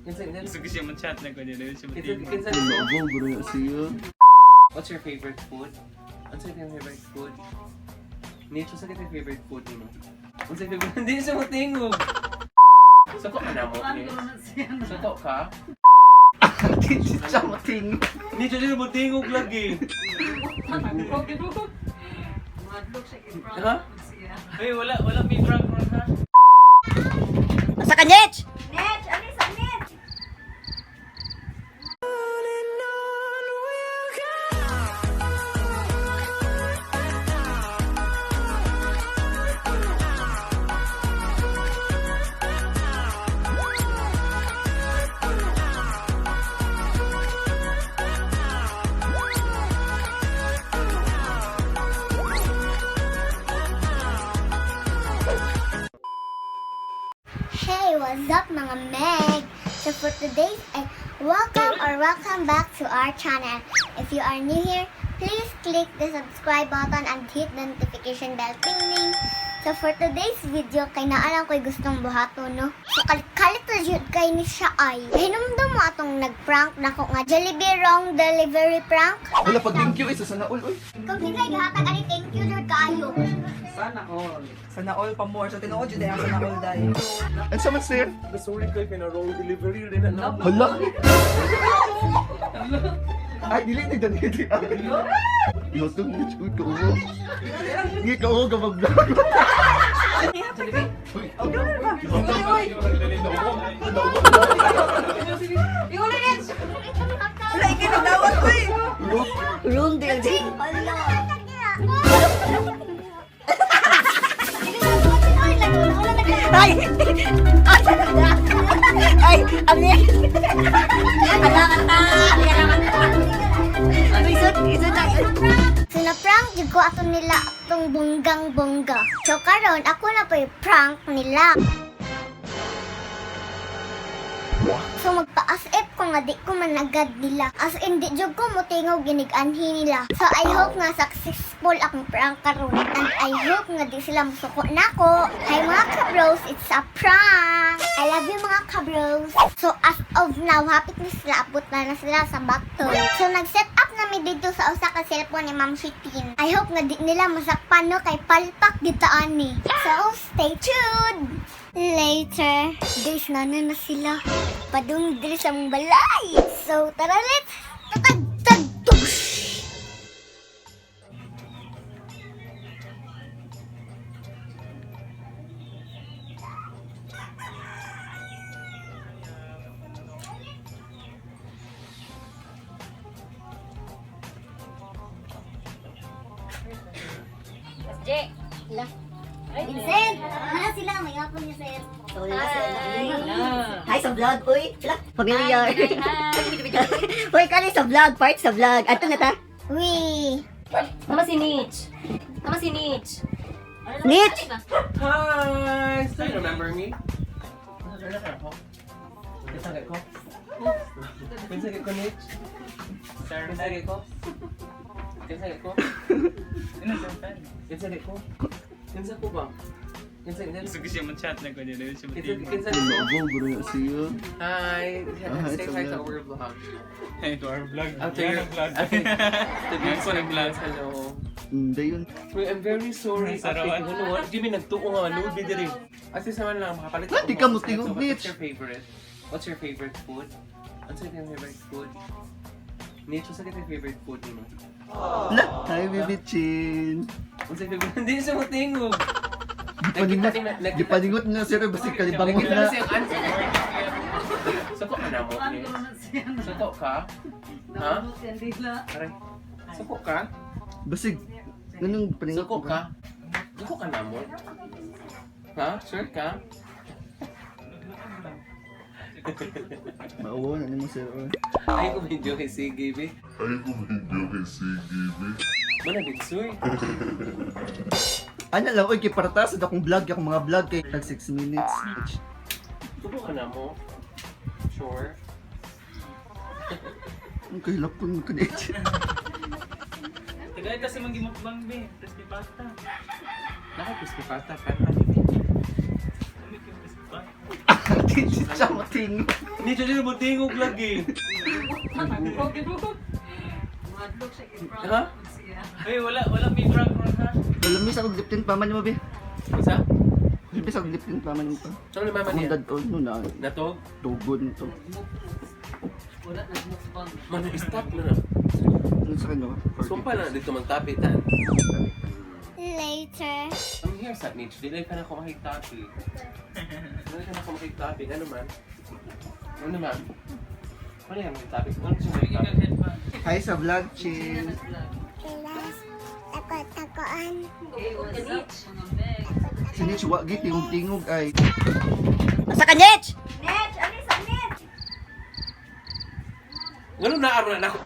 Kinsa kinsa Gusto ko siya mag-chat na ko niya. Dili siya kinsa matingog. kinsa Naubo bro na siya. What's your favorite food? What's your favorite food? Nicho, sa your favorite food nimo? What's your favorite? Hindi siya motingog. Suko ka na mo, Nicho. Suko ka? Di siya matingog. Nicho, siya motingog lagi. Ha? Uy, wala, wala may prank ron ha. Sa kanyech! Nech, ano sa Nech? Hey, what's up, mga Meg? So for today's, welcome or welcome back to our channel. If you are new here, please click the subscribe button and hit the notification bell. Ting ting. So for today's video, kay naalang ko'y gustong buhaton, no? So kalit-kalit na jud kay ni siya ay. Hinumdum mo atong nag-prank nako nga Jollibee wrong delivery prank. Wala pag thank you eh sa sana all oy. Kung kay gihatag ani, thank you Lord kaayo. Sana all. Sana all pa more. So tinuod jud ang sana all dai. And sa man sir? Sorry kay pina-wrong delivery rin na. Hala. Ay, dili na dali dili. Yotong ni chuy ko. Ngi ka o gamag vlog. Uy, uy. Iuli Nech! Wala ikinadawat ko eh. Room deal. Ay! Ay! Ang Ala Isod, isod na. So na-prank jud ko ato nila atong bonggang bongga. So karon ako na po yung prank nila. So magpa-as if ko nga di ko managad nila. As in di jud ko motingog ginig-anhi nila. So I hope nga successful akong prank karon and I hope nga di sila musuko nako. Hi mga kabros, it's a prank. I love you, mga kabros. So as of now, hapit na sila, abot na na sila sa bato. So nag-set up nami dito sa usa ka cellphone ni Ma'am Shitin. I hope nga di nila masakpan, no, kay palpak gitaan ni. So stay tuned. Later. Guys, nana na sila. Padung diri sa mong balay. So tara, let's tatag tag tush. La. Vincent, wala sila, may hapon niya sir. Hi sa vlog, uy. Sila, familiar. Uy, kali sa vlog, part sa vlog. Ato na ta. We. Tama si Nietzsche. Tama si Nietzsche. Nietzsche! Hi! Still you remember me? Wala ka ako? Kinsa kay ko? Kinsa kay ko, Nich? Kinsa kay ko? Kinsa kay ko? Ano sa fan? Kinsa kay ko? Kinsa ko ba? Kinsa kinsa Gusto ko siya mag-chat na ko niya. Dili siya kinsa matingog. kinsa Naubo bro na siya. Hi! Hi, Say hi to sa our vlog. Hey, to our vlog. After Yan your ang vlog. After to be Yan ko ng vlog. Hello. Hindi yun. Wait, I'm very sorry. Sarawan. Ate, ano, what? Di mi nagtuo nga, lubi diri. Ate, sa man lang, makapalit Di ako ka mga mo tingog, What's bitch. your favorite? What's your favorite food? What's your favorite food? Nicho, sa your favorite food nimo? La, hi baby chin. What's your favorite? Hindi siya motingog. Gipaningot, gipaningot na sir basig kalibangon Nakita na. na siyang answer. Suko ka na mo, Nick? Suko ka? Ha? Aray. Suko ka? Basig ganun paningot. Suko ka? Suko ka na mo? Ha? Sure ka? Mauwo na nimo sir. Oy. Ay, ko video kay Sige, be. Ay, kung video kay Sige, be. Wala, bitsoy. Ano lang oy kay parata sa akong vlog, akong mga vlog kay tag 6 minutes. Suko ka na mo? Sure. Ang kahilap ko nung kanit. Tagay ta sa mga gimukbang be. Crispy pasta. Naka crispy pasta ka na. Lamig yung crispy pasta. Di siya matingog. Hindi siya mo tingog lagi. Ha? Uy, wala, wala may prank ron ha. Lamis ako liptin pa man mo be. Isa? Lamis ako liptin pa man mo pa. Saan ni mama Akong niya? dad-on no na Natog? tugon to. Mano, stop na na. Ano sa kanya? Sumpa na dito man tapi tan. Later. I'm here sa niche. Dili ka na ako makikitapi. Dili ka na ako makikitapi. Ano man? Ano man? Ano yan makikitapi? Ano siya Bigyan makikitapi? kag headband. Hi sa vlog, chill. Relax. Takot-takoan. Si Nitch, wagi tingog-tingog ay. Asa ka, Nech? Nech, ano sa Nech? Ganun na araw na ako.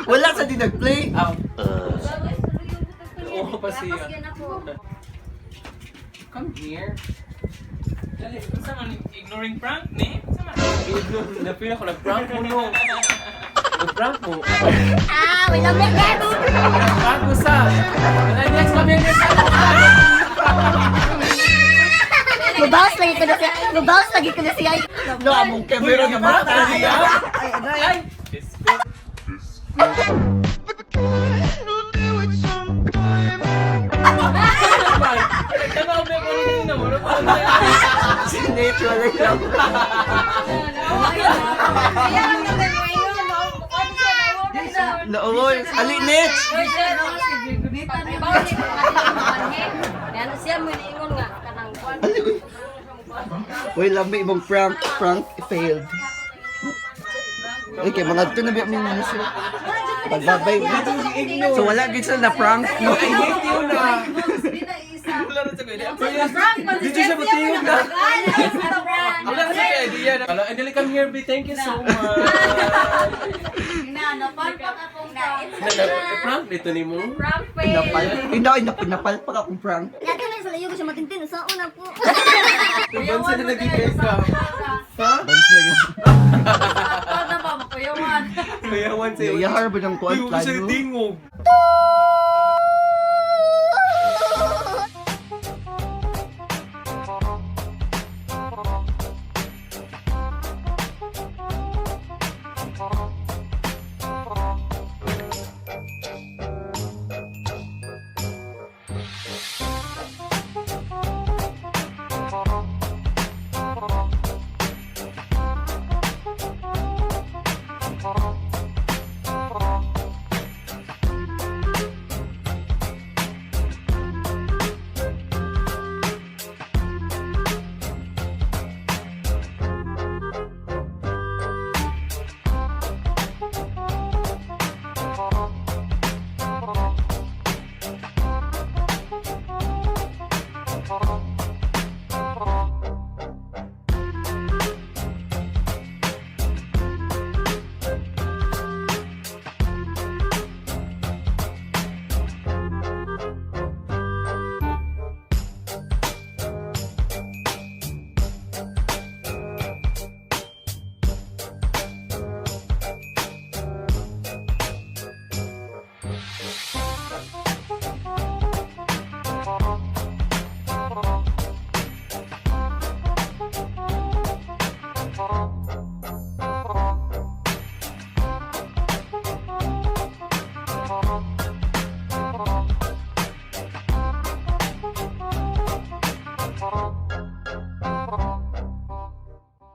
Wala sa di nag-play. Aw. Oo pa siya. Come here. Dali, unsa man ignoring prank ni? Unsa man? Napil ako, nag-prank mo no. Nag-prank mo. Ah, wala mo Nech. Nag-prank mo sa. Next, come here, next. Mabawas lagi ko na siya. Mabawas lagi ko na siya. No, among camera na mata. Ay, aray. Diyos ko. Tanaw ba ko nino? Wala pa na. Si Nitch, wala lang. Naoy, ali Nitch. Ano siya mo niingon nga kanang kwan. Ali, uy. Uy, lami imong prank, prank failed. Okay, mga to na biya mi sila. Pagbabay. So wala gid sila na prank no. I hate you na. Wala rin sa idea. Dito siya matingog na. Wala kasi kay idea. Hello, and come here, B. Thank you so much. Prank dito ni mo. Prank fail. Pinapal. Ina, ina, pinapalpak akong prank. Lagi na sa layo ko siya matintin. Sa una po. Bansa na nagigay ka. Ha? Bansa nga. Kuyawan sa'yo. Iyahar ba ng kuan Uy, huwag siya plano? tingog.